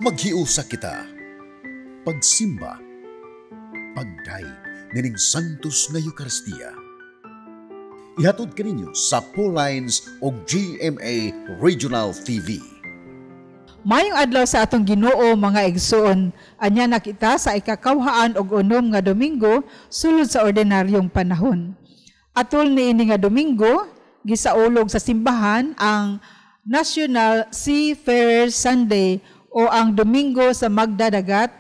Maghiusa kita. Pagsimba. Pagdayeg nining Santos nga Eucharistia. Ihatod kaninyo sa Paulines o GMA Regional TV. Mayong adlaw sa atong Ginoo, mga igsoon. Anya na kita sa 26 nga Domingo sulod sa ordinaryong panahon. Atol niini nga Domingo, gisaulog sa simbahan ang National Seafarers Sunday o ang Domingo sa Magdadagat,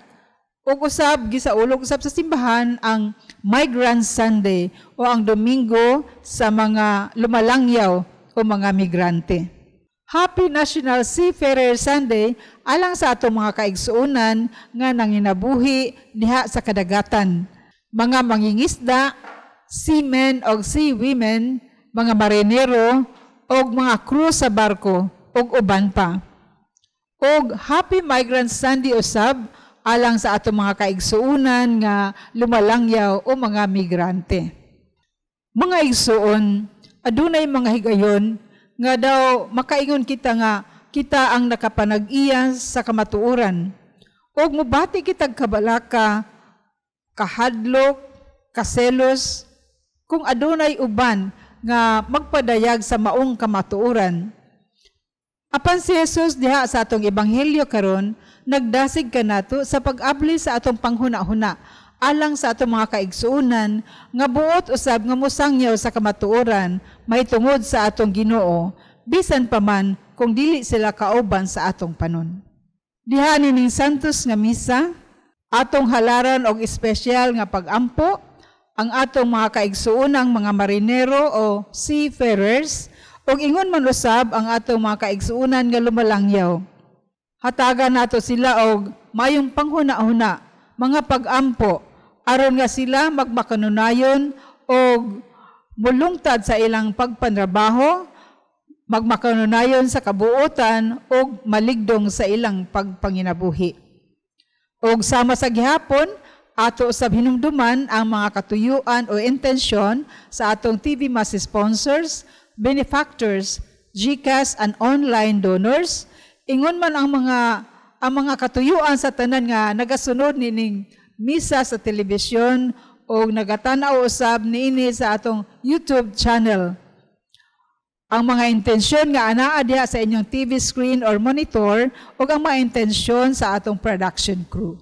ug usab gisaulog usab sa simbahan ang Migrant Sunday o ang Domingo sa mga lumalangyaw o mga migrante. Happy National Seafarer Sunday alang sa atong mga kaigsuonan nga nanginabuhi diha sa kadagatan. Mga mangingisda, seamen og seawomen, mga marinero og mga crew sa barko og uban pa. Og Happy Migrant Sunday usab alang sa atong mga kaigsuonan nga lumalangyaw o mga migrante. Mga igsuon, adunay mga higayon nga daw makaingon kita nga kita ang nakapanag-iya sa kamatuoran. Og mobati kitag kabalaka, kahadlok, kaselos, kung adunay uban nga magpadayag sa maong kamatuoran. Apan si Jesus diha sa atong ebanghelyo karon nagdasig kanato sa pag-abli sa atong panghuna-huna alang sa atong mga kaigsuonan nga buot usab nga mosangyaw sa kamatuoran mahitungod sa atong Ginoo, bisan pa man kung dili sila kauban sa atong panon. Diha nining Santos nga misa, atong halaran og espesyal nga pag-ampo ang atong mga kaigsuonang mga marinero o seafarers, ug ingon man usab ang atong mga kaigsuonan nga lumalangyaw. Hatagan nato sila og mayong panghuna-huna, mga pag-ampo, aron nga sila magmakanunayon og mulungtad sa ilang pagpanrabaho, magmakanunayon sa kabuotan og maligdong sa ilang pagpanginabuhi. Og sama sa gihapon, ato usab hinumduman ang mga katuyuan o intensyon sa atong TV Mass sponsors, benefactors, GCash and online donors. Ingon man ang mga katuyuan sa tanan nga nagasunod nining misa sa telebisyon o nagatanaw usab niini sa atong YouTube channel. Ang mga intensyon nga anaa diha sa inyong TV screen or monitor ug ang mga intensyon sa atong production crew.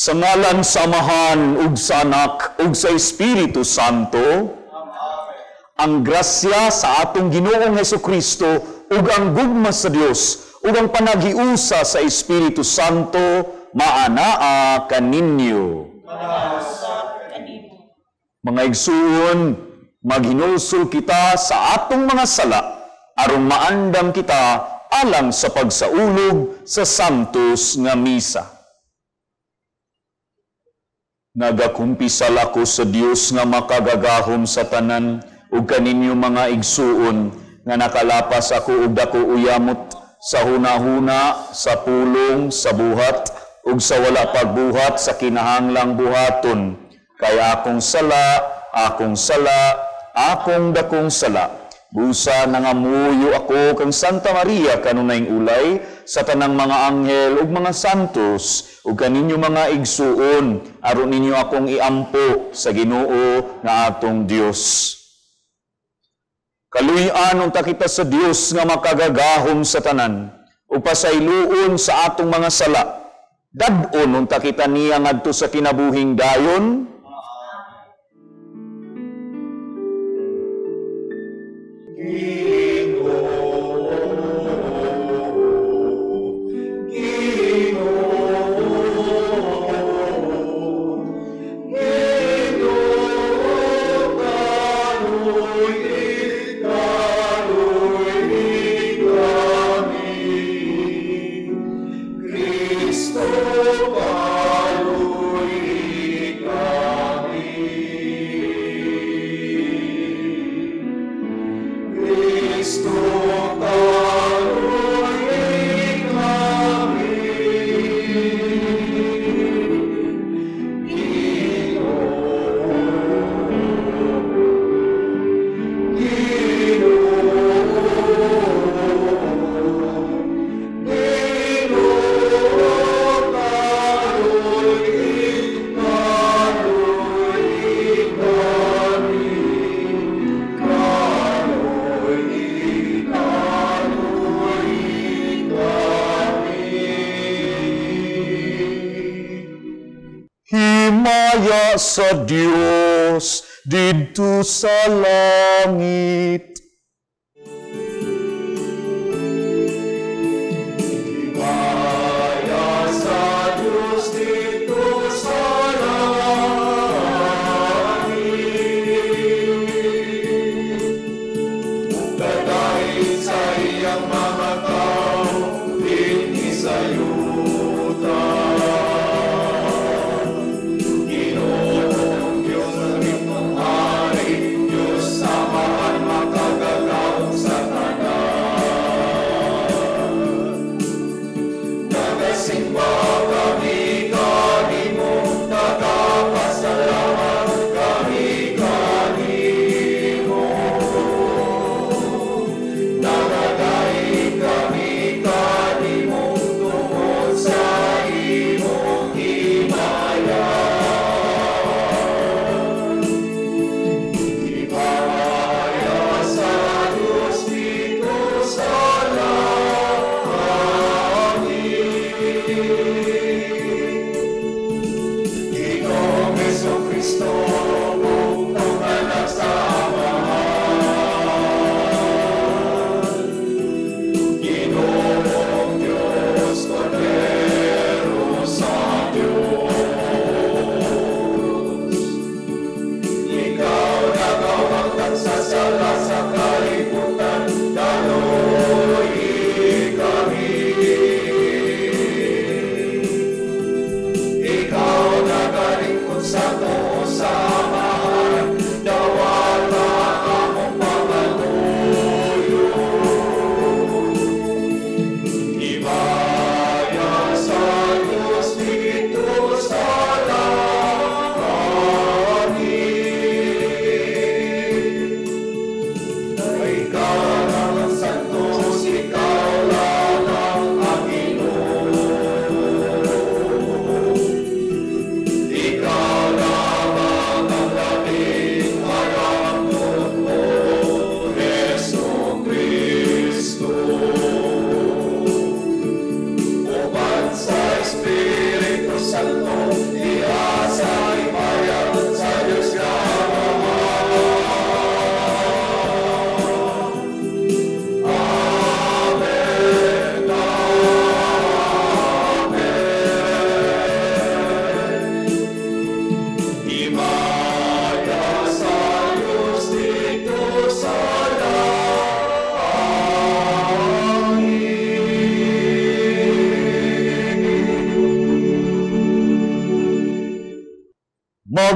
Sa ngalan sa Amahan, ug sa Anak, ug sa Espiritu Santo. Amen. Ang grasya sa atong Ginoong Hesukristo, ug ang gugma sa Dios, ug ang panaghiusa sa Espiritu Santo, maanaa kaninyo. Mga igsuon, Maghinulsol kita sa atong mga sala aron maandam kita alang sa pagsaulog sa Santos nga Misa. Nagakumpisal ako sa Dios nga makagagahom sa tanan ug kaninyo mga igsuon nga nakalapas ako og dako uyamot sa hunahuna, sa pulong, sa buhat ug sa wala pagbuhat sa kinahanglang buhaton. Kay akong sala, akong sala, akong dakong sala. Busa nangamuyo ako kang Santa Maria kanunayng ulay sa tanang mga anghel ug mga santos ug kaninyo mga igsuon aron ninyo akong iampo sa Ginoo nga atong Dios. Kaluy-an unta kita sa Dios nga makagagahom sa tanan ug pasayloon sa atong mga sala. Dad-on unta kita niya ngadto sa kinabuhing dayon. Himaya sa Dios didto sa langit. Himaya sa Dios didto sa langit. Ug sa iyang mga tao dinhi sa yuta. Ginoong Diyos,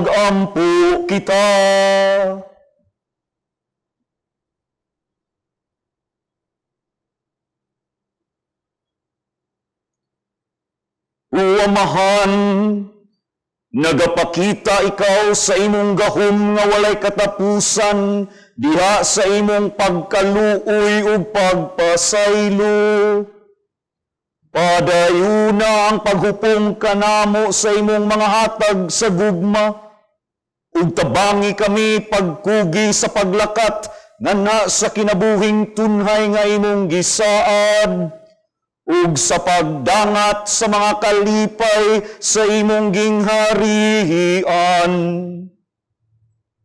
Mag-ampo kita. O Amahan, nagapakita ikaw sa imong gahom nga walay katapusan diha sa imong pagkaluoy ug pagpasaylo. Padayuna ang paghupong kanamo sa imong mga hatag sa gugma, ug tabangi kami pagkugi sa paglakat ngana sa kinabuhing tunhay nga imong gisaad, ug sa pagdangat sa mga kalipay sa imong gingharian.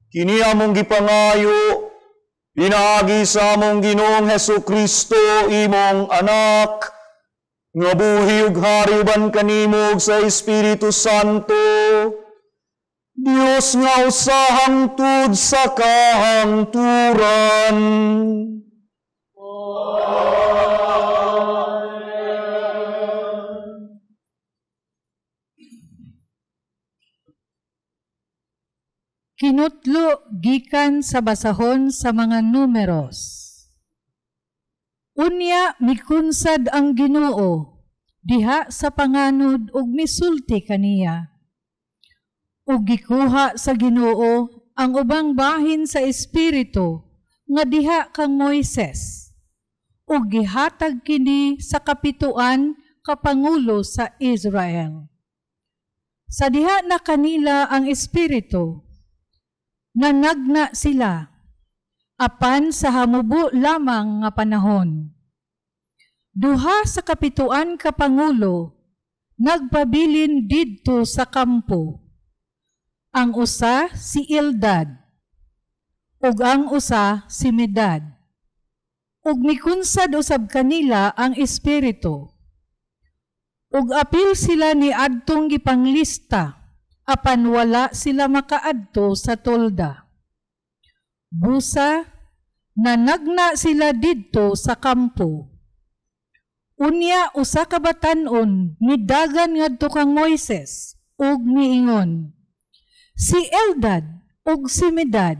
Kini among gipangayo, pinaagi sa among Ginoong Hesukristo, imong anak, nga buhi ug hari uban kanimo ug sa Espiritu Santo, Dios nga usahang tud sa kahangturan. Kinutlo gikan sa basahon sa mga Numeros. Unya mikunsad ang Ginoo diha sa panganod ug misulti kaniya. Ug gikuha sa Ginoo ang ubang bahin sa espiritu nga diha kang Moises, ug gihatag kini sa kapituan ka pangulo sa Israel. Sa diha na kanila ang espiritu, nanagna sila, apan sa hamubo lamang nga panahon. Duha sa kapituan ka pangulo nagpabilin didto sa kampo. Ang usa si Eldad, ug ang usa si Medad. Ug mikunsad usab kanila ang espiritu. Ug apil sila ni adtong gipanglista, apan wala sila makaadto sa tolda. Busa, nanagna sila didto sa kampo. Unya usa ka batan-on nidagan ngadto kang Moises ug miingon, si Eldad ug si Medad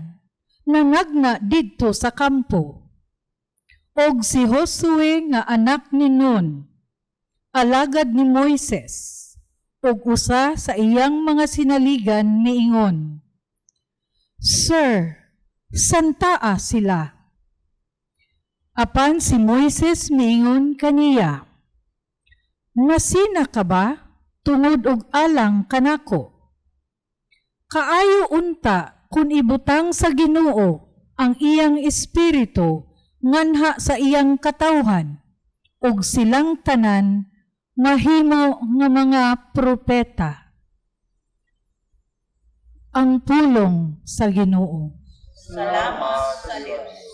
nanagna didto sa kampo. Og si Josue nga anak ni Nun, alagad ni Moises, ug usa sa iyang mga sinaligan miingon, Sir, santaa sila. Apan si Moises miingon kaniya, nasina ka ba tungod og alang kanako? Kaayo unta kun ibutang sa Ginoo ang iyang espiritu nganha sa iyang katawhan, ug silang tanan mahimo nga mga propeta. Ang pulong sa Ginoo. Salamat sa Dios.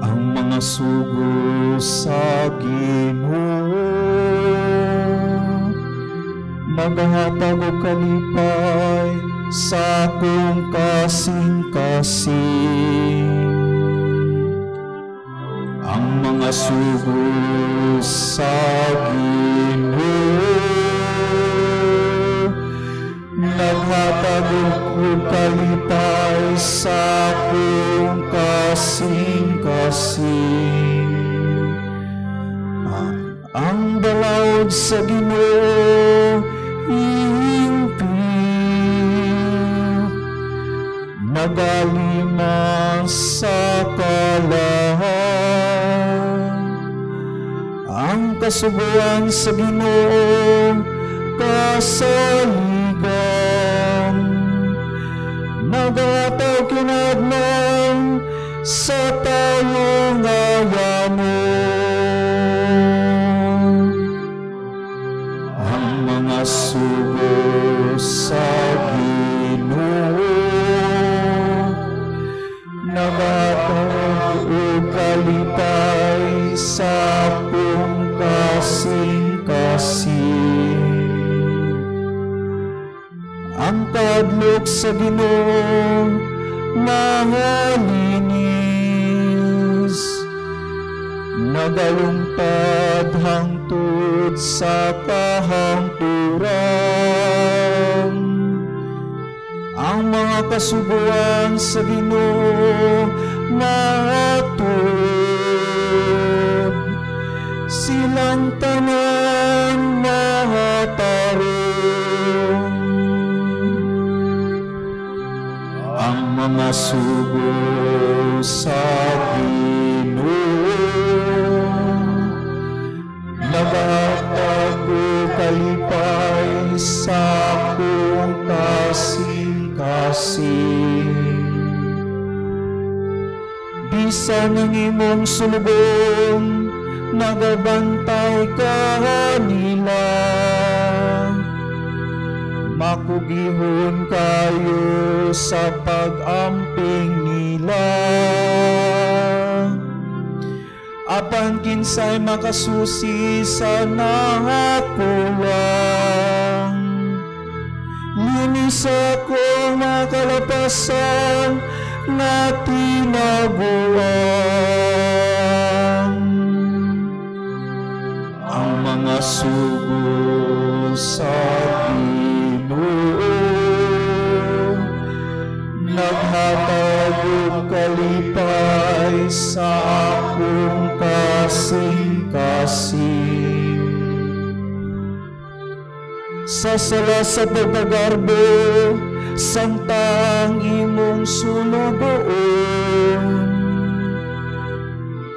Ang mga sugo sa Ginoo nagahatag og kalipay sa akong kasing-kasing. Ang mga sugo sa Ginoo naghatag og kalipay sa akong kasing-kasing. Ang balaod sa Ginoo hingpit, nagalima sa kalahan. Ang kasuguan sa Ginoo kasaligan, nagataw kinagmang sa tawo nga yamo. Ang mga sugo sa Ginoo nagataw og kalipay sa akong kasing-kasing. sa Ginoo mahalinis, nagalungtad hangtod sa kahangturan. Ang mga kasuguan sa Ginoo matud, silang tanan mahatarong. Ang mga sugo sa Ginoo naghatag og kalipay sa akong kasing-kasing. Bisan ang imong sulubong, nagabantay ka nila. Makugihon kayo sa pag-amping nila. Apan kinsay makasusi sa nahakulang, linis ako makalapasan na tinaguan. Ang mga sugo sa Ginoo naghatag og kalipay sa akong kasing-kasing. Sa sala sa pagkagarbo, samtang imong sulugoon,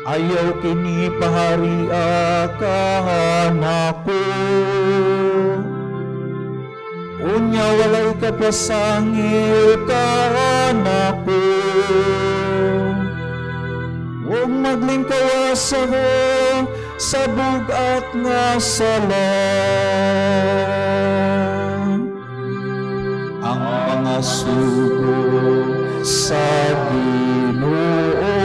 ayaw kini paharia kanako. Unya walay kapasangil kanako. Huwag maglingkawas ako sa bugat nga sala. Ang mga sugo sa Ginoo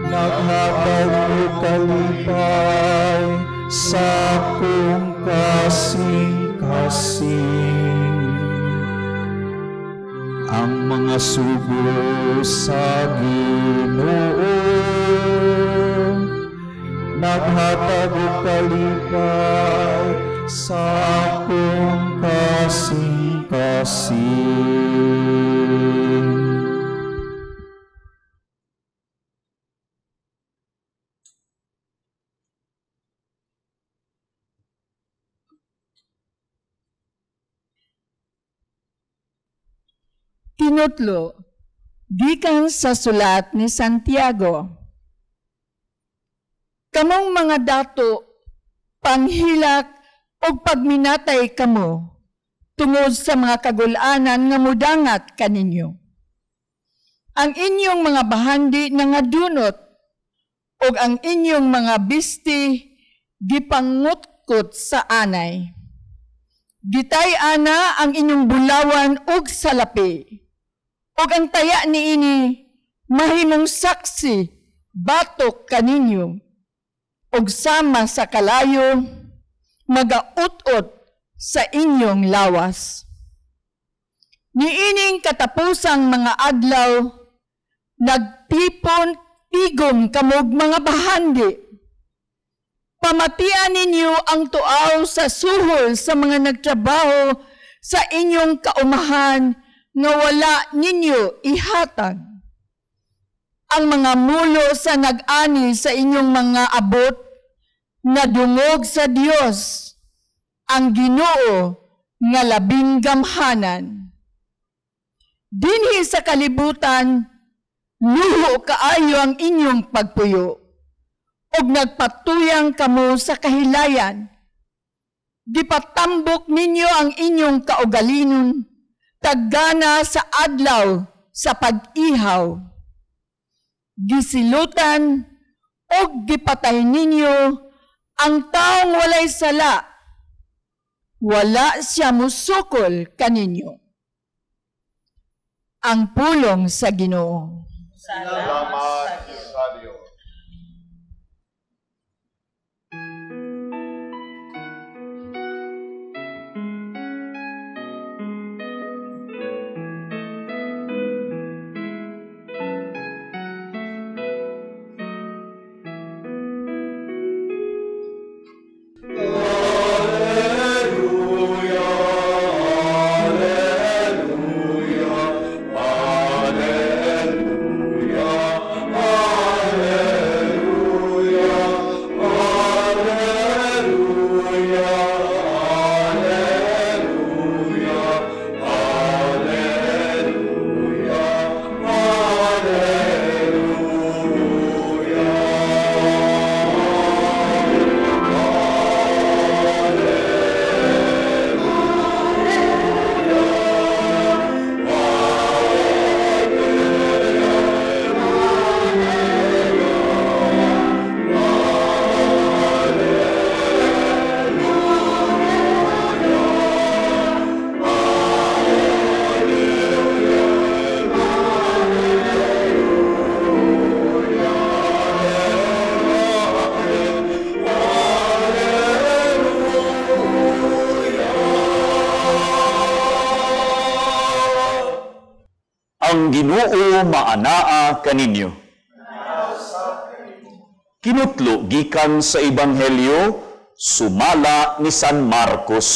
naghatag og kalipay sa akong kasing-kasing. Ang mga sugo sa Ginoo naghatag og kalipay sa akong kasing-kasing. Tinutlo, gikan sa sulat ni Santiago. Kamong mga dato, panghilak o pagminatay kamo tungod sa mga kagulanan nga mudangat kaninyo. Ang inyong mga bahandi nangadunot ug ang inyong mga bisti gipangutkot sa anay. Gitay ana ang inyong bulawan ug salapi, ug ang taya niini mahimong saksi batok kaninyo, ug sama sa kalayo magaut-ot sa inyong lawas. Niining katapusang mga adlaw, nagtipon tigom kamog mga bahandi. Pamatian ninyo ang tuaw sa suhol sa mga nagtrabaho sa inyong kaumahan nga wala ninyo ihatag. Ang mga mulo sa nag-ani sa inyong mga abot, nadungog sa Dios ang Ginoo nga labing gamhanan. Dinhi sa kalibutan, luho kaayo ang inyong pagpuyo, ug nagpatuyang kamo sa kahilayan. Gipatambok ninyo ang inyong kaugalinon, taggana sa adlaw sa pag-ihaw. Gisilutan ug gipatay ninyo ang taong walay sala. Wala siya musukol kaninyo. Ang pulong sa Ginoo. Salamat sa Dios. Ang Ginoo maanaa kaninyo. Kinutlo gikan sa Ebanghelyo sumala ni San Marcos.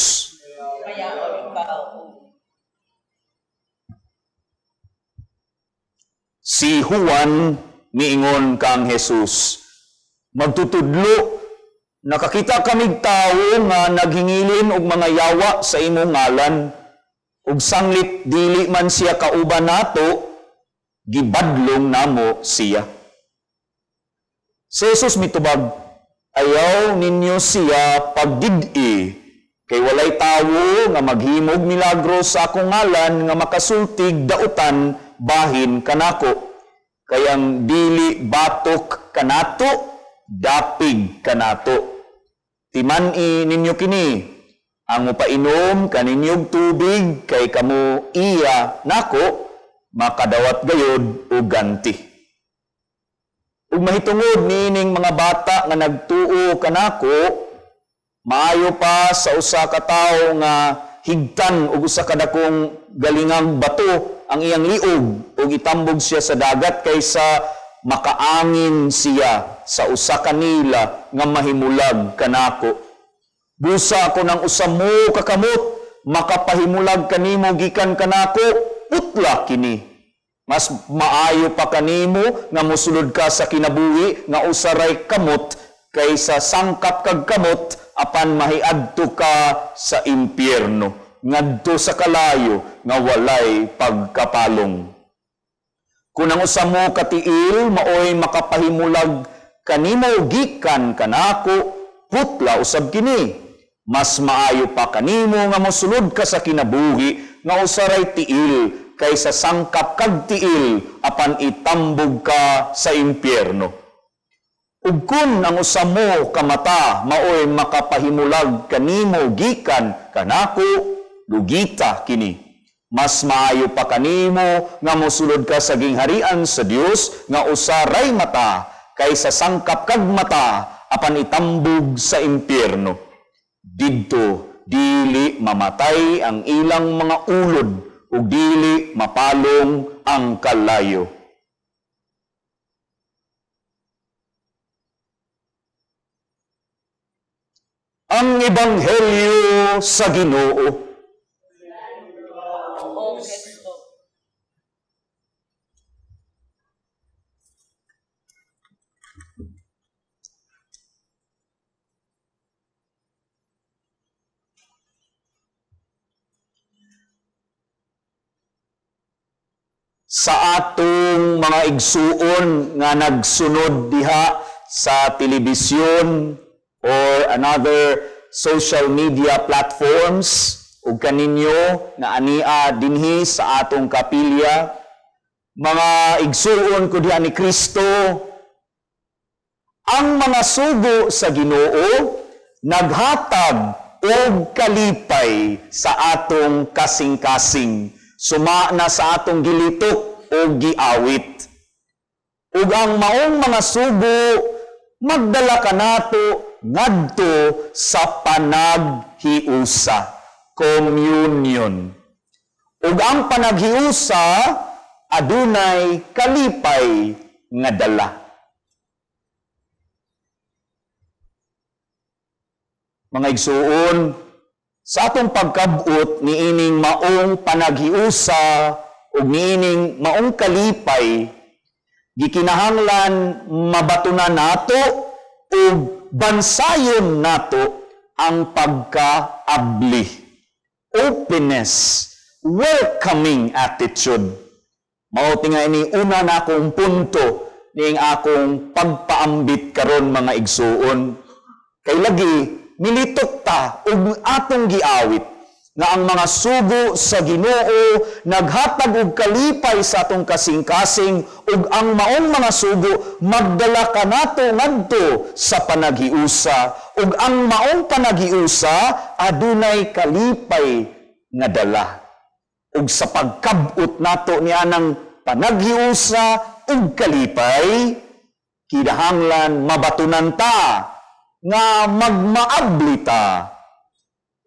Si Juan niingon kang Jesus, magtutudlo, nakakita kamig tawo nga naghingilin og mga yawa sa imong ngalan, ug sanglit dili man siya kauban nato, gibadlong namo siya. Si Jesus mitubag, ayaw ninyo siya pagdid-i, kay walay tawo nga maghimog milagro sa akong ngalan nga makasultig dautan bahin kanako. Kayang dili batok kanato, dapig kanato. Timan-i ninyo kini, ang mupainom kaninyog tubig kay kamo iya nako, makadawat gayod og ganti. Ug mahitungod niining mga bata nga nagtuo kanako, maayo pa sa usa ka tawo nga higtan og usa ka dakong galingang bato ang iyang liog ug itambog siya sa dagat kaysa makaangin siya sa usa kanila nga mahimulag kanako. Busa ako ng usa mo kakamot, makapahimulag kanimo gikan kanako, putla kini. Mas maayo pa kanimo nga mosulod ka sa kinabuhi nga usaray kamot kaysa sangkap kag kamot apan mahiadto ka sa impyerno, ngadto sa kalayo nga walay pagkapalong. Kung ang usa mo katiil maoy makapahimulag kanimo gikan kanako, putla usab kini. Mas maayo pa kanimo nga mosulod ka sa kinabuhi nga usaray tiil kaysa sangkap kag tiil apan itambog ka sa impyerno. Ug kun ang usa mo ka mata maoy makapahimulag kanimo gikan kanako, lugita kini. Mas maayo pa kanimo nga mosulod ka sa gingharian sa Dios nga usaray mata kaysa sangkap kag mata apan itambog sa impyerno. Didto dili mamatay ang ilang mga ulod ug dili mapalong ang kalayo. Ang Ebanghelyo sa Ginoo. Sa atong mga igsuon nga nagsunod diha sa telebisyon or another social media platforms ug kaninyo nga ania dinhi sa atong kapilya, mga igsuon ko diha ni Kristo, ang mga sugo sa Ginoo naghatag og kalipay sa atong kasing-kasing, suma na sa atong gilitok o giawit. Ug ang maong mga sugo magdala kanato ngadto sa panaghiusa, communion. Ug ang panaghiusa adunay kalipay nga dala. Mga igsuon, sa atong pagkabot niining maong panaghiusa ug niining maong kalipay, gikinahanglan mabatunan nato ug bansayon nato ang pagkaabli, openness, welcoming attitude. Mao tinga ini una na akong punto ning akong pagpaambit karon mga igsuon. Kay lagi nilitok ta ug atong giawit nga ang mga sugo sa Ginoo naghatag og kalipay sa atong kasing-kasing ug ang maong mga sugo magdala kanato ngadto sa panaghiusa ug ang maong panaghiusa adunay kalipay nga dala. Ug sa pagkab-ot nato nianang panaghiusa ug kalipay, kinahanglan mabatunan ta nga magmaabli ta,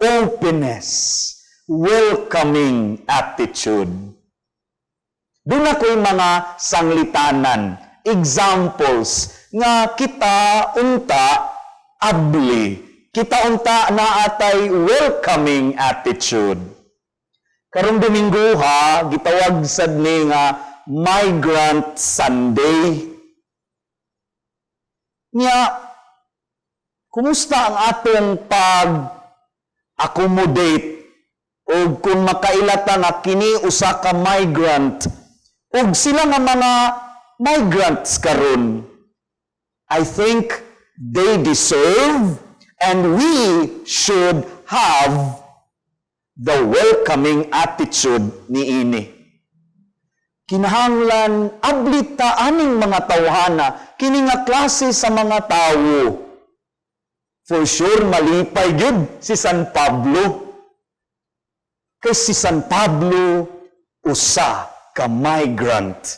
openness, welcoming attitude. Doon na ko'y mga sanglitanan, examples, nga kita unta abli, kita unta naatay welcoming attitude. Karong Domingo ha, gitawag sad ni nga Migrant Sunday. Nya, kumusta ang atong pag-accommodate o kung makailata nga kini usa ka migrant ug sila nga mga migrants karon? I think they deserve and we should have the welcoming attitude niini. Kinahanglan abli ta aning mga tawhana, kini nga klase sa mga tawo. For sure malipay gyud si San Pablo. Kay si San Pablo usa ka migrant.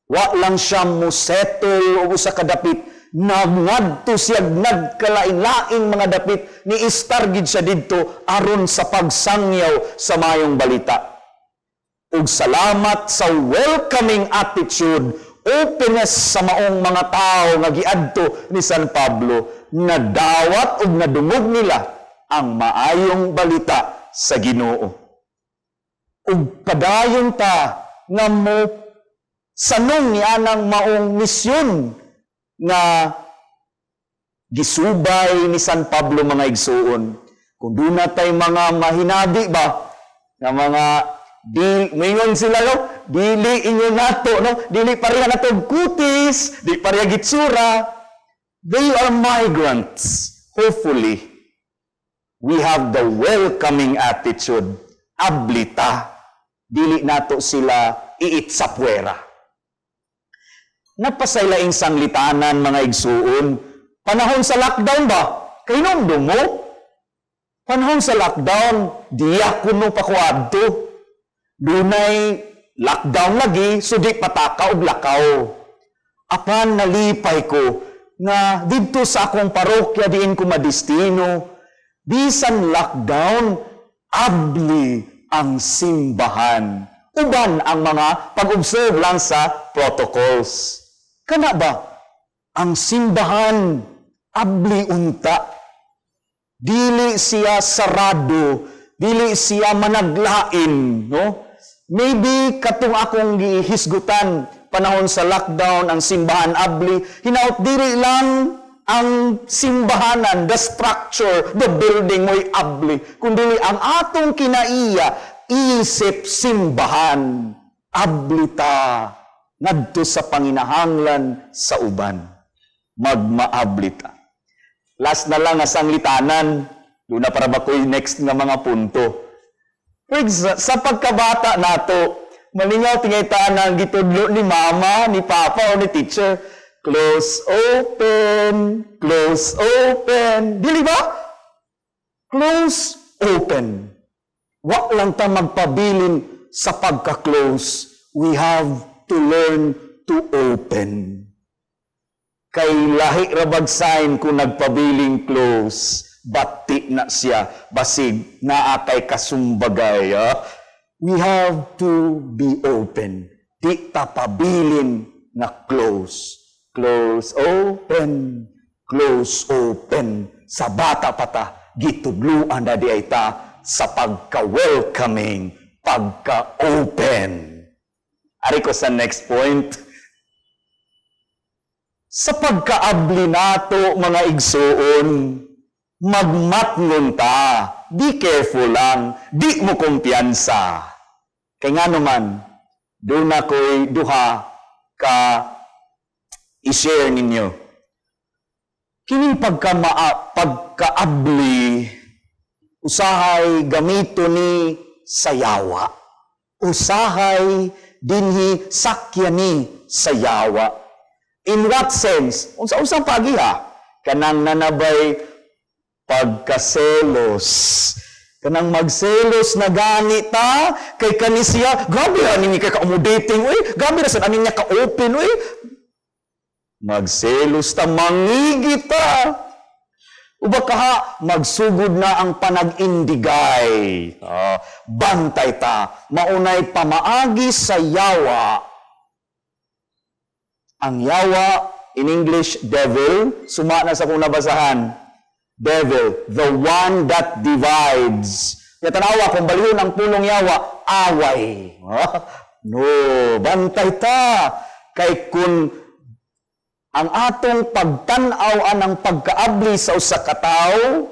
Wa lang siya mo settle og usa ka dapit, nangadto siya nagkalain-laing mga dapit, ni istar gid siya didto aron sa pagsangyaw sa mayong balita. Ug salamat sa welcoming attitude, openness sa maong mga tao nga giadto ni San Pablo, nadawat ug nadungog nila ang maayong balita sa Ginoo. Ug padayon ta nga mo sanong ni anang maong misyon nga gisubay ni San Pablo, mga igsuon. Kung doon na tay mga mahinabi ba, nga mga di, mingon sila, no? Dili ingon nato, no? Dili pareha nato kutis, di pareha gitsura. They are migrants. Hopefully, we have the welcoming attitude. Ablita. Dili nato sila iit sa puwera. Napasaylaing sanglitanan, mga igsuon. Panahon sa lockdown ba? Kainom mo? Panahon sa lockdown, diya kuno pa ko adto. Dunay lockdown lagi, so di pataka og lakaw. Apan nalipay ko nga didto sa akong parokya diin ko madestino, bisan lockdown, abli ang simbahan. Uban ang mga pag-observe lang sa protocols. Kana ba? Ang simbahan, abli unta. Dili siya sarado, dili siya managlain, no? Maybe katong akong gihisgutan panahon sa lockdown ang simbahan abli, hinaut diri lang ang simbahanan, the structure, the building mo'y abli, kundi ang atong kinaiya isip simbahan, abli ta ngadto sa panginahanglan sa uban. Magmaabli ta. Last na lang nga sanglitanan, doon na para ba ko'y next nga mga punto. Sa pagkabata nato, malingaw tingay ta ang gitudlo ni mama, ni papa, o ni teacher. Close, open, close, open. Dili ba? Close, open. Wa lang ta magpabilin sa pagka-close. We have to learn to open. Kay lahi rabag sign kung nagpabiling close, bati na siya, basig naa kay kasumbagay. Ah? We have to be open. Di ta pabilin na close. Close, open, close, open. Sa bata pa ta, gitudluan na di ay ta sa pagka-welcoming, pagka-open. Ari ko sa next point. Sa pagkaabli nato, mga igsuon, magmatngon ta. Be careful lang, di mo kumpiyansa. Kay nga naman, doon na ko'y duha ka i-share ninyo. Kining pagkaabli, usahay gamito ni sayawa. Usahay dinhi sakyani sayawa. In what sense? Unsa-unsang pagiha? Kanang nanabay pagkaselos. Kanang magselos na gani ta kay kani siya, grabe ra ninyo kay ka-accommodating uy, grabe ra sad ani niya ka-open uy. Magselos ta, mangigi ta. Uba kaha, magsugod na ang panag-indigay. Bantay ta, maunay pamaagi sa yawa. Ang yawa, in English, devil, suma na sa kung nabasahan. Devil, the one that divides. Kaya tanawa, kung balihon ang pulong yawa, away. No, bantay ta. Kay kung ang atong pagtan-aw anang pagkaabli sa usa ka tawo,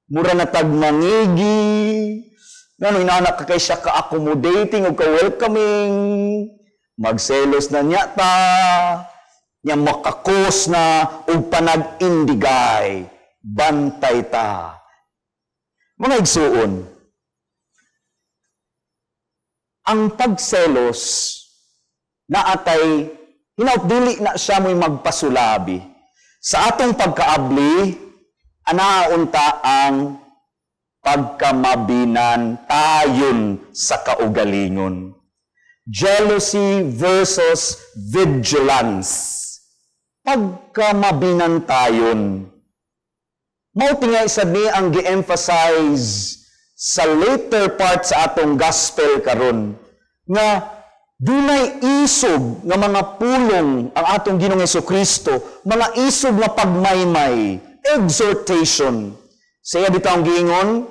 mura na tag mangigi, ngano inanak ka kay siya ka-accommodating o ka-welcoming, magselos na niya ta, niya makakos na og panag-indigay, bantay ta. Mga igsuon, ang pagselos naatay hinaut dili na siya mo'y magpasulabi. Sa atong pagkaabli, anaunta ang pagkamabinan tayon sa kaugalingon. Jealousy versus vigilance. Pagkamabinan tayon. Mao tingay sad ni ang gi-emphasize sa later part sa atong gospel karon nga dunay isog nga mga pulong ang atong Ginoong Hesukristo, mga isog nga pagmaymay, exhortation. Sa iya bitawng giingon,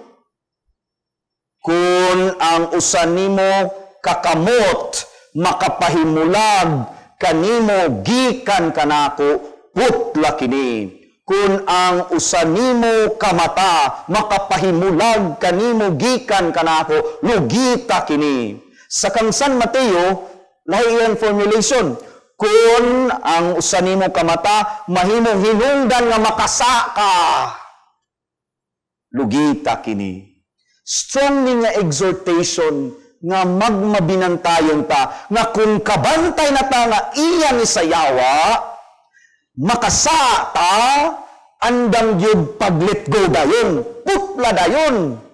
kung ang usa nimo kakamot makapahimulag kanimo gikan kanako, putla kini. Kung ang usa nimo kamata makapahimulag kanimo gikan kanako, lugita kini. Sa kang San Mateo, lahi iyang formulation. Kung ang usa nimo kamata mahimong hinungdan nga makasaka, lugita kini. Strong ni nga exhortation nga magmabinantayon ta, nga kung kabantay na ta nga iya ni sayawa, makasa ta, andang yun pag-let go dayon, putla dayon.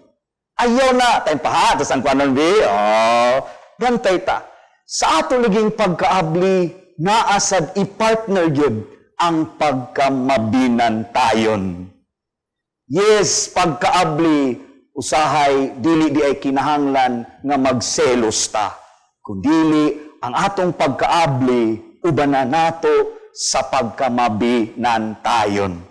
Ayaw na, tayong paha, tas ang kwanon bi, oh, gantay ta. Sa ato liging pagkaabli, naasad i-partner yun ang pagkamabinantayon. Yes, pagkaabli, usahay, dili di ay kinahanglan nga magselos ta. Kundili, ang atong pagkaabli, uban na nato sa pagkamabinantayon.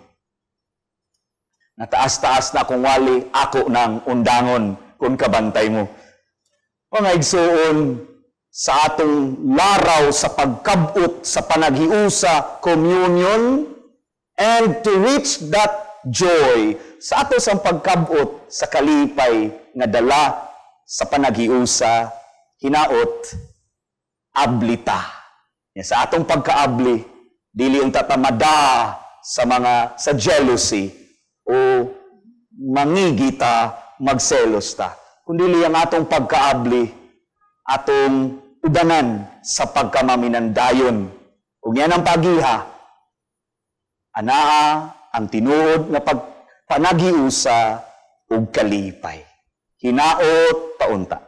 Nataas-taas na kung wali, ako ng undangon kung kabantay mo. Mga igsuon, sa atong laraw sa pagkabot sa panaghiusa, communion, and to reach that joy, sa ato sang pagkabot sa kalipay nga dala sa panaghiusa, hinaot, ablita. Sa atong pagkaabli, dili ang tatamada sa mga sa jealousy o mangigita, magselos ta. Kundi ang atong pagkaabli, atong udanan sa pagkamaminandayon. Ug yan ang pagiha, anaa ang tinuod nga pagpanagiusa ug kalipay. Hinaot paunta.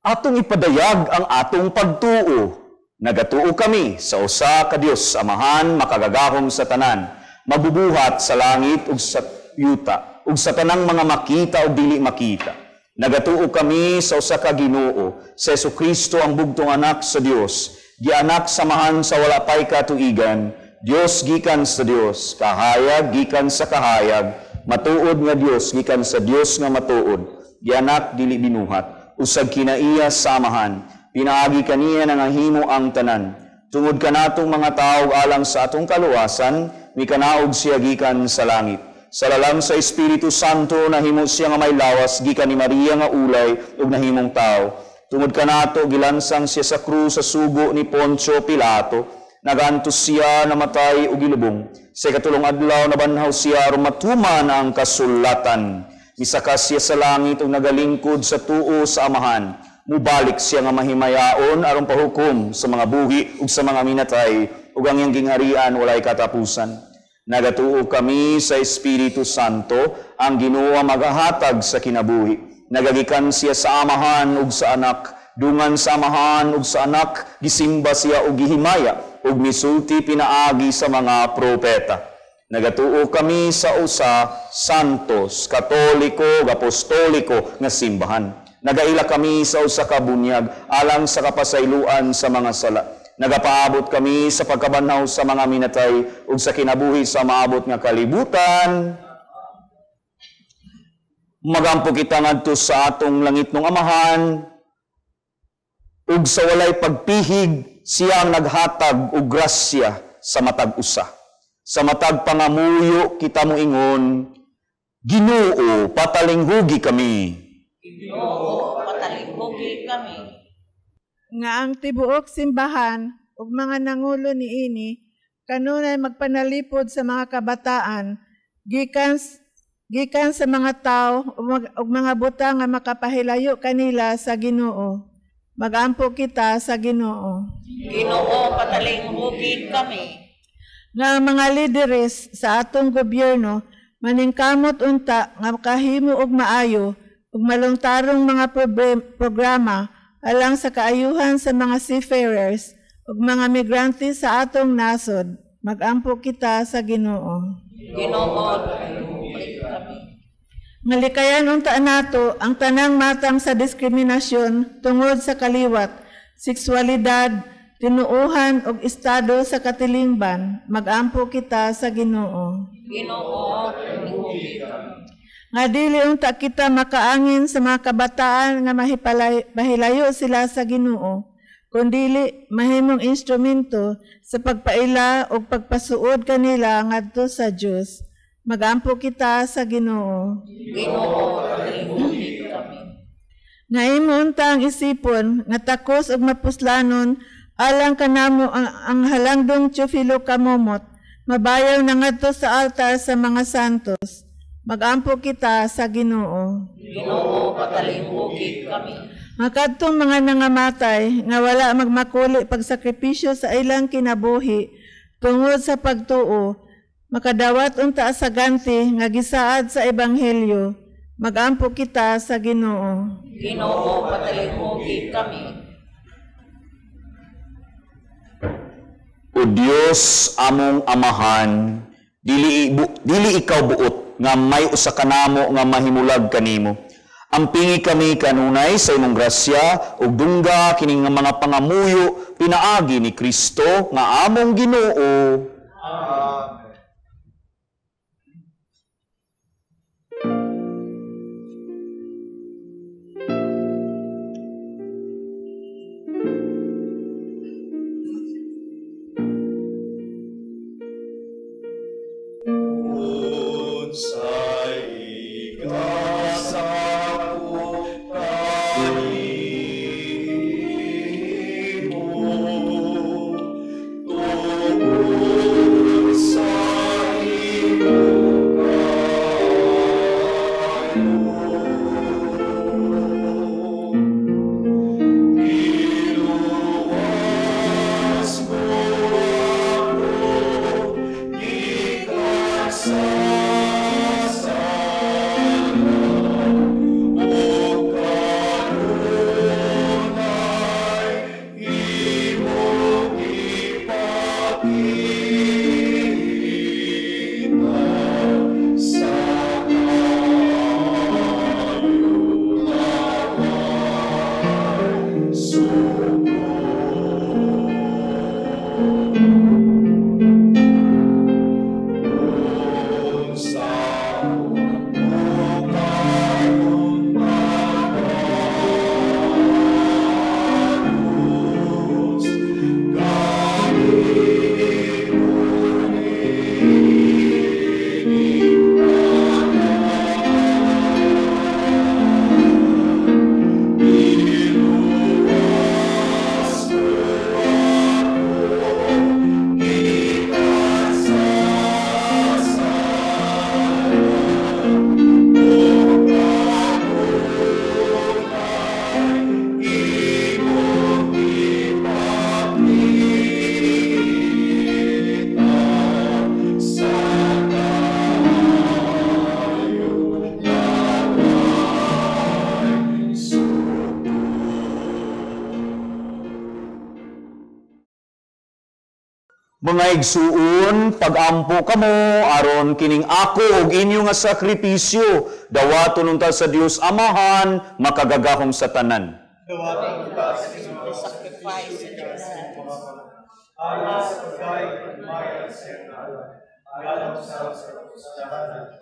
Atong ipadayag ang atong pagtuo. Nagatuo kami sa usa ka Dios, Amahan, makagagahom sa tanan, mabubuhat sa langit ug sa yuta, ug sa tanang mga makita ug dili makita. Nagatuo kami sa usa ka Ginoo, sa Hesukristo ang bugtong anak sa Dios, gianak samahan sa wala pay katuigan, Dios gikan sa Dios, kahayag gikan sa kahayag, matuod nga Dios gikan sa Dios nga matuod, gianak dili binuhat, usag kinaiya samahan, pinaagi kaniya nangahimo ang tanan. Tungod kanatong mga tawo alang sa atong kaluwasan, mikanaog siya gikan sa langit. Sa lalang sa Espiritu Santo nahimo siya nga may lawas gikan ni Maria nga ulay ug nahimong tawo. Tungod kanato gilansang siya sa krus sa sugo ni Poncio Pilato. Nagantos siya, namatay ug gilubong. Sa ikatulong adlaw nabanhaw siya aron matuman ang kasulatan. Misaka siya sa langit ug nagalingkod sa tuo sa Amahan. Mubalik siya nga mahimayaon aron pahukom sa mga buhi ug sa mga minatay, ug ang iyang gingharian walay katapusan. Nagatuo kami sa Espiritu Santo, ang Ginoo magahatag sa kinabuhi. Nagagikan siya sa Amahan ug sa Anak, dungan sa Amahan ug sa Anak, gisimba siya ug gihimaya, ug misulti pinaagi sa mga propeta. Nagatuo kami sa usa santos, katoliko ug apostoliko nga simbahan. Nagaila kami sa usa ka bunyag alang sa kapasayloan sa mga sala. Nagapaabot kami sa pagkabanhaw sa mga minatay ug sa kinabuhi sa maabot nga kalibutan. Magampo kita ngadto sa atong langitnong Amahan ug sa walay pagpihig siya ang naghatag og grasya sa matag usa. Sa matag pangamuyo kita moingon, Ginoo, patalinghugi kami. Ginoo, patalinghugi kami. Nga ang tibuok simbahan ug mga nangulo niini kanunay magpanalipod sa mga kabataan gikan sa mga tawo ug mga butang nga makapahilayo kanila sa Ginoo. Magampo kita sa Ginoo. Ginoo, patalinghugi kami. Nga ang mga lideres sa atong gobyerno maningkamot unta nga makahimo og maayo ug malungtarong mga programa alang sa kaayuhan sa mga seafarers ug mga migrante sa atong nasod. Magampo kita sa Ginoo. Ginoo, patalinghugi kami. Malikayan unta nato ang tanang matang sa diskriminasyon tungod sa kaliwat, sexualidad, tinuohan ug estado sa katilingban. Magampo kita sa Ginoo. Ginoo, patalinghugi kami. Nga dili unta kita makaangin sa mga kabataan nga mahilayo sila sa Ginoo, kundili mahimong instrumento sa pagpaila ug pagpasuod kanila ngadto sa Dios. Magampo kita sa Ginoo. Ginoo, patalinghugi kami. Nga imo unta ang isipon nga takos ug mapuslanon alang kanamo ang halangdong Teofilo Camomot, mabayaw na ngadto sa altar sa mga santos. Magampo kita sa Ginoo. Ginoo, patalinghugi kami. Nga kadtong mga nangamatay nga wala magmakuli pagsakripisyo sa ilang kinabuhi tungod sa pagtuo, makadawat unta sa ganti nga gisaad sa ebanghelyo. Magampo kita sa Ginoo. Ginoo, patalinghugi kami. O Dios among Amahan, dili ikaw buot nga may usa kanamo nga mahimulag kanimo. Ampingi kami kanunay sa imong grasya ug dungga kini nga mga pangamuyo pinaagi ni Kristo nga among Ginoo. Amen. Sa Mga igsuon, pag-ampo kamo aron kining ako ug inyo nga sakripisyo dawaton unta sa Dios Amahan makagagahom sa tanan. Dawaton unta sa Ginoo sakripisyo alang sa pagdayeg ug himaya sa iyang ngalan, alang sa kapustahan.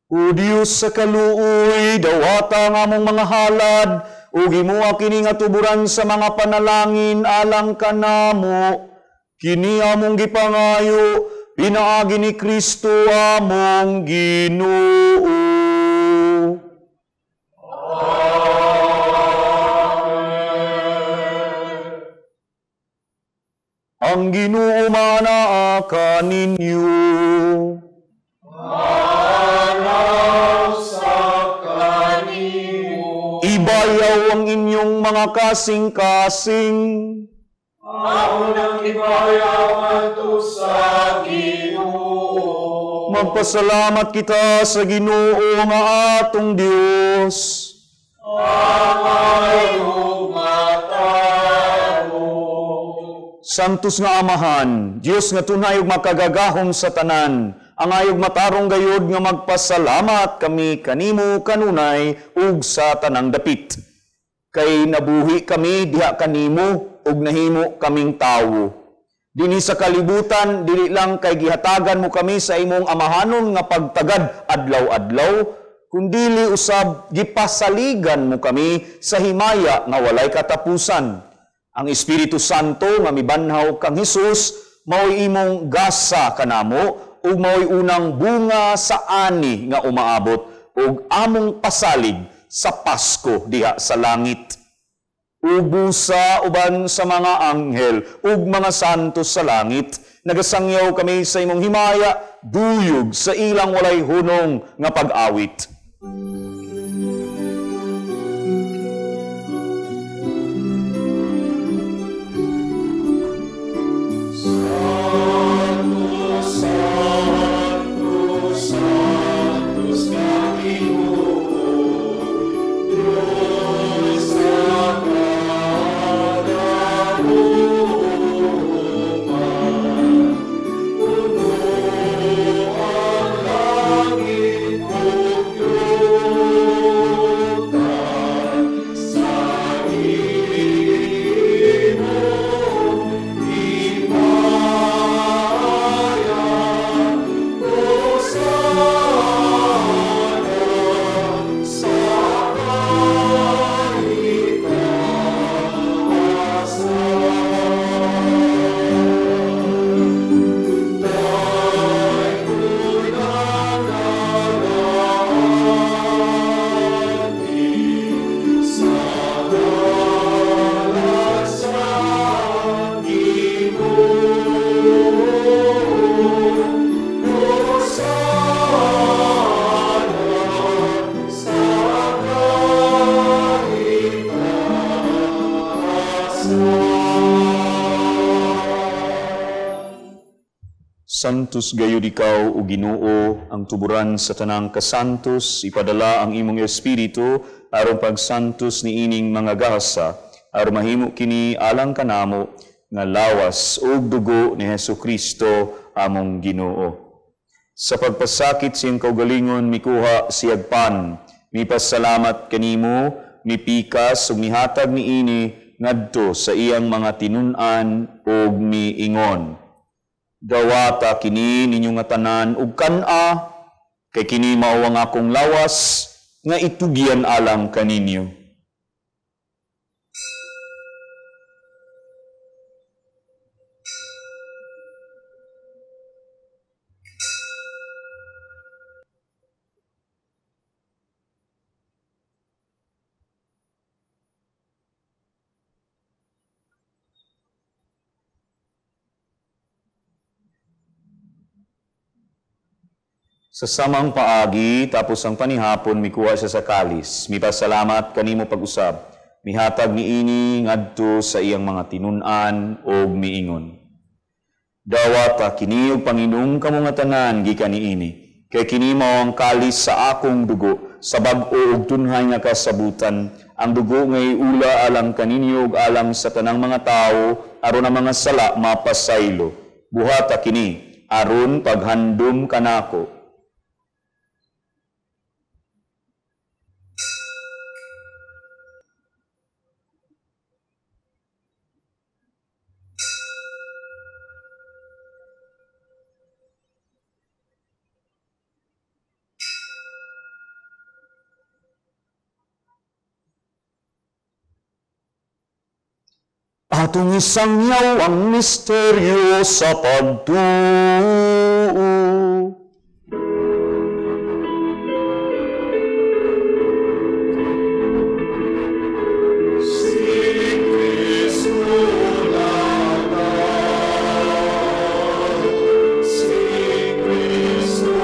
O Dios sa kaluoy, dawata ang among mga halad ug himoa kini nga tuburan sa mga panalangin alang kanamo. Kini among gipangayo pinaagi ni Kristo among Ginoo. Amen. Ang Ginoo manaa kaninyo. Ibayaw ang inyong mga kasing-kasing. Amo nang ibayaw ngadto sa Ginoo. Magpasalamat kita sa Ginoo nga atong Dios. Angay ug matabo. Santos nga Amahan, Dios nga tunay ug makagagahom sa tanan, ang ayog matarong gayod nga magpasalamat kami kanimo kanunay ug sa tanang dapit. Kay nabuhi kami diha kanimo ug nahimo kaming tawo. Dinhi sa kalibutan dili lang kay gihatagan mo kami sa imong amahanon nga pagtagad adlaw-adlaw, kundili usab gipasaligan mo kami sa himaya nga walay katapusan. Ang Espiritu Santo nga mibanhaw kang Hesus mao'y imong gasa kanamo ug mao'y unang bunga sa ani nga umaabot ug among pasalig sa Pasko diha sa langit. Ubusa uban sa mga anghel ug mga santos sa langit, nagasangyaw kami sa imong himaya, duyog sa ilang walay hunong nga pag-awit. Santos gayud ikaw o Ginoo, ang tuburan sa tanang kasantos, ipadala ang imong espiritu aron pagsantos niining mga gasa, aron mahimo kini alang kanamo nga lawas ug dugo ni Hesukristo among Ginoo. Sa pagpasakit siyang kaugalingon mikuha siyag pan, mipasalamat kanimo, mipikas ug mihatag niini ngadto sa iyang mga tinun-an ug miingon. Dawata kini ninyo nga tanan ug kan-a, kay kini mao ang akong lawas nga itugyan alang kaninyo. Sa samang paagi, tapos ang panihapon, mikuha siya sa kalis. Mipasalamat kanimo pag-usab. Mihatag niini ngadto sa iyang mga tinun-an og miingon. Dawata kini og panginom kamo nga tanan gikan niini. Kay kini mao ang kalis sa akong dugo, sa bag-o ug tunhay nga kasabutan. Ang dugo nga iula alang kaninyo ug alang sa tanang mga tawo, aron ang mga sala mapasaylo. Buhata kini aron paghandom kanako. Atong isangyaw ang misteryo sa pagtuo. Si Kristo naman, si Kristo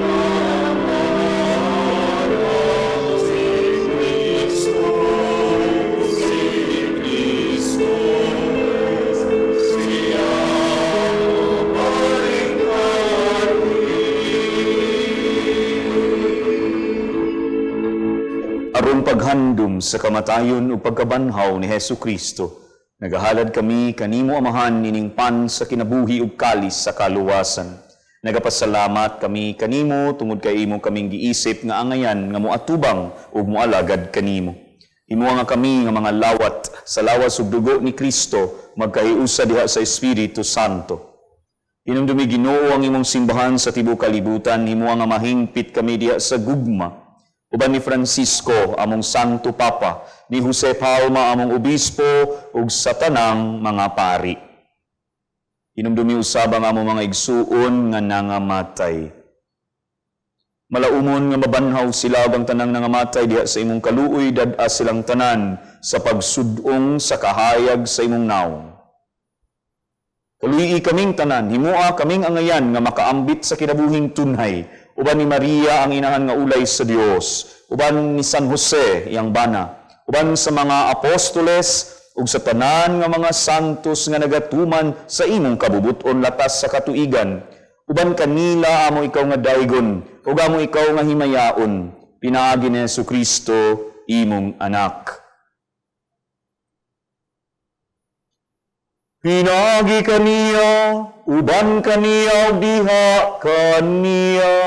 naman, si Kristo, si Kristo, siya balik. Aron paghandom sa kamatayon ug pagkabanhaw ni Hesus Kristo, nagahalad kami kanimo Amahan nining pan sa kinabuhi ug kalis sa kaluwasan. Nagapasalamat kami kanimo tungod kay imo kaming giisip nga angayan nga moatubang ug moalagad kanimo. Himoa nga kami nga mga lawat sa lawas ug dugo ni Kristo magkahiusa diha sa Espiritu Santo. Hinumdumi Ginoo ang imong simbahan sa tibuok kalibutan, himoa nga mahingpit kami diha sa gugma. Uban ni Francisco, among Santo Papa, ni Jose Palma, among Obispo, ug sa tanang mga pari. Hinumdumi usab ang among mga igsuon nga nangamatay. Malaumon nga mabanhaw sila ug ang tanang nangamatay diha sa imong kaluoy, dad-a silang tanan sa pagsud-ong sa kahayag sa imong nawong. Kaluyi kaming tanan, himoa kaming angayan nga makaambit sa kinabuhing tunhay, uban ni Maria ang inahan nga ulay sa Dios, uban ni San Jose iyang bana, uban sa mga apostoles ug sa tanan nga mga santos nga nagatuman sa imong kabubut-on latas sa katuigan, uban kanila amo ikaw nga daygon ug amo ikaw nga himayaon, pinaagi ni Hesukristo imong anak. Pinaagi kaniya, uban kaniya ug diha kaniya.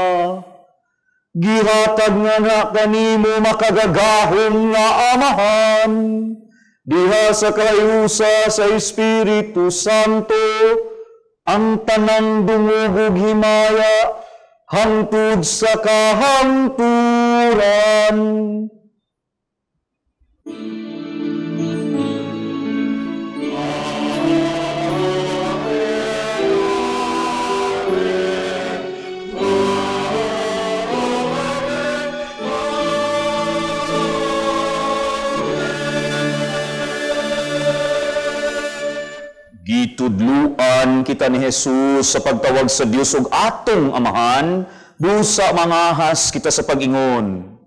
Gihatag nga na kanimo makagagahom nga Amahan, diha sa kahiusa sa Espiritu Santo, ang tanang dungog ug himaya hangtod sa kahangturan. Gitudluan kita ni Jesus sa pagtawag sa Dios ug atong Amahan, busa mangahas kita sa pag-ingon.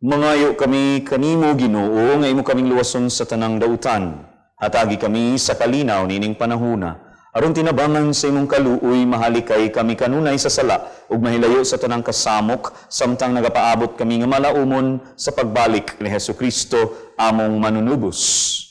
Mangayo kami kanimo, Ginoo, nga imo kaming luwason sa tanang dautan. Hatagi kami sa kalinaw nining panahuna. Aron tinabangan sa imong kaluoy, mahalikay kami kanunay sa sala ug mahilayo sa tanang kasamok samtang nagapaabot kami nga malaumon sa pagbalik ni Hesukristo among manunubos.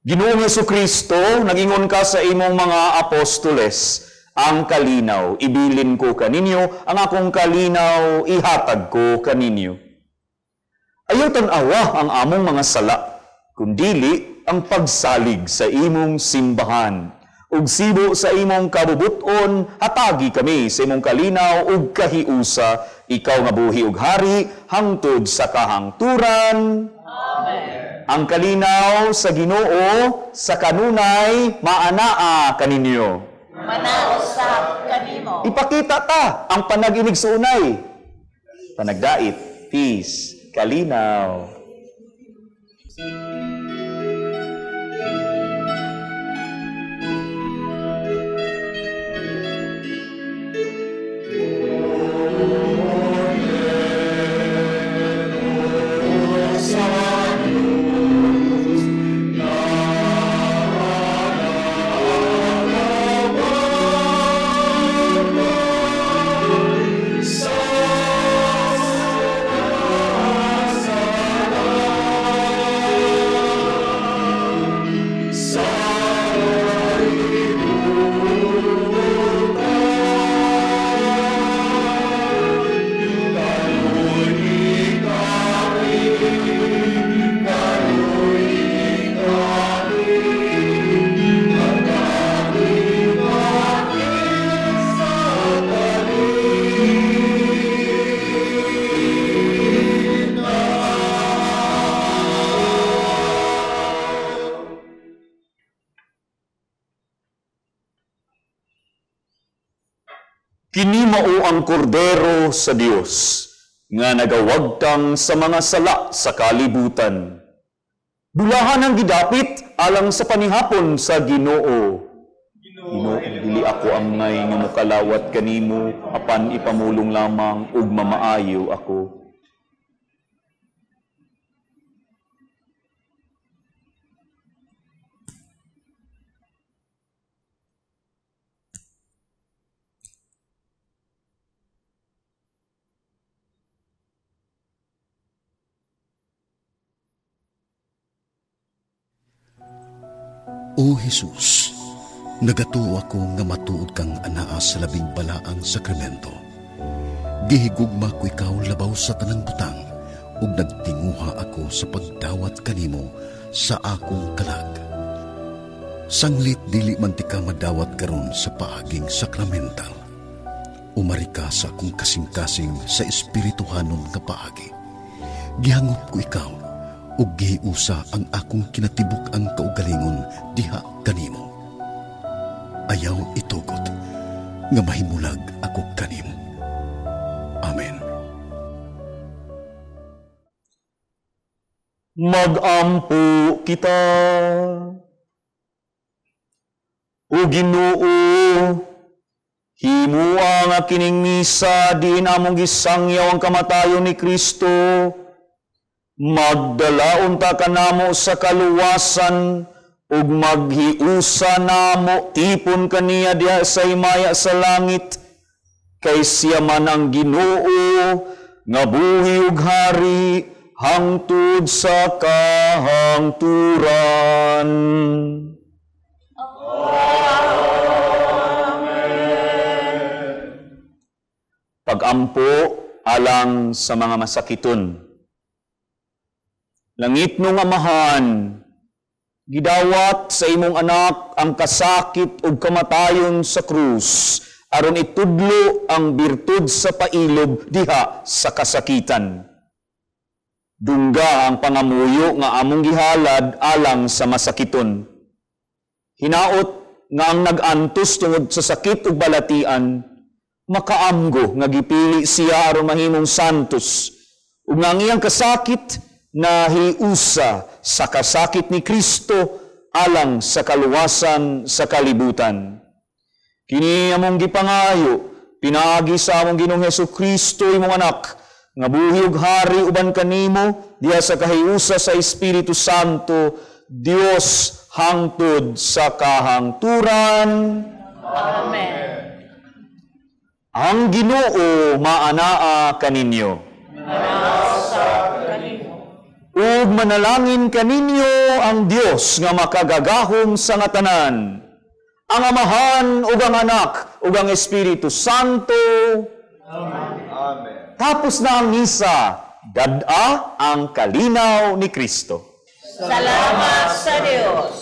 Ginoong Hesukristo, nagingon ka sa imong mga apostoles, ang kalinaw ibilin ko kaninyo, ang akong kalinaw ihatag ko kaninyo. Ayaw tan-awa ang among mga sala, kundili ang pagsalig sa imong simbahan. Ug sibo sa imong kabubuton, hatagi kami sa imong kalinaw ug kahiusa, ikaw nga buhi ug hari, hangtod sa kahangturan. Amen. Ang kalinaw sa Ginoo sa kanunay maanaa kaninyo. Manausap kanimo. Ipakita ta ang panag-inig sa unay. Panagdait, peace, kalinaw. Kini mao ang kordero sa Dios nga nagawagtang sa mga sala sa kalibutan. Dulahan ang gidapit alang sa panihapon sa Ginoo. Ginoo, dili ako angay nga mokalawat kanimo, apan ipamulong lamang ug mamaayo ako. O Jesus, nagatuo ako nga matuod kang anaa sa labing balaang sakramento. Gihigugma ko ikaw labaw sa tanang butang, ug nagtinguha ako sa pagdawat kanimo sa akong kalag. Sanglit dili man ti ka madawat karon sa paaging sakramental. Umari ka sa akong kasing-kasing sa espirituhanon nga paagi. Gihangop ko ikaw, ug gihiusa ang akong kinatibuk ang kaugalingon diha kanimo. Ayaw itugot nga mahimulag ako kanimo. Amen. Magampo kita. O Ginoo, himua nga kining misa diin among gisangyaw ang kamatayon ni Kristo. Magdala unta kanamo sa kaluwasan ug maghiusa namo tipon kaniya diha sa himaya sa langit, kay siya man ang Ginoo nga buhi ug hari hangtod sa kahangturan. Amen. Pagampo alang sa mga masakiton. Langit nung Amahan, Gidawat sa imong anak ang kasakit ug kamatayon sa krus aron itudlo ang birtud sa pailob diha sa kasakitan. Dungga ang pangamuyo nga among gihalad alang sa masakiton. Hinaot nga ang nag-antos tungod sa sakit ug balatian, makaamgo nga gipili siya aron mahimong santos, ug nga ang iyang kasakit nahiusa sa kasakit ni Kristo alang sa kaluwasan sa kalibutan. Kini among gipangayo, pinaagi sa among Ginoong Hesus Kristo, imong anak, nga buhi ug hari uban kanimo diha sa kahiusa sa Espiritu Santo, Dios hangtod sa kahangturan. Amen. Ang Ginoo maanaa kaninyo. Ug manalangin kaninyo ang Dios nga makagagahom sa nga tanan, ang Amahan ug ang Anak ug ang Espiritu Santo. Amen. Tapos na ang misa, dad-a ang kalinaw ni Kristo. Salamat sa Dios.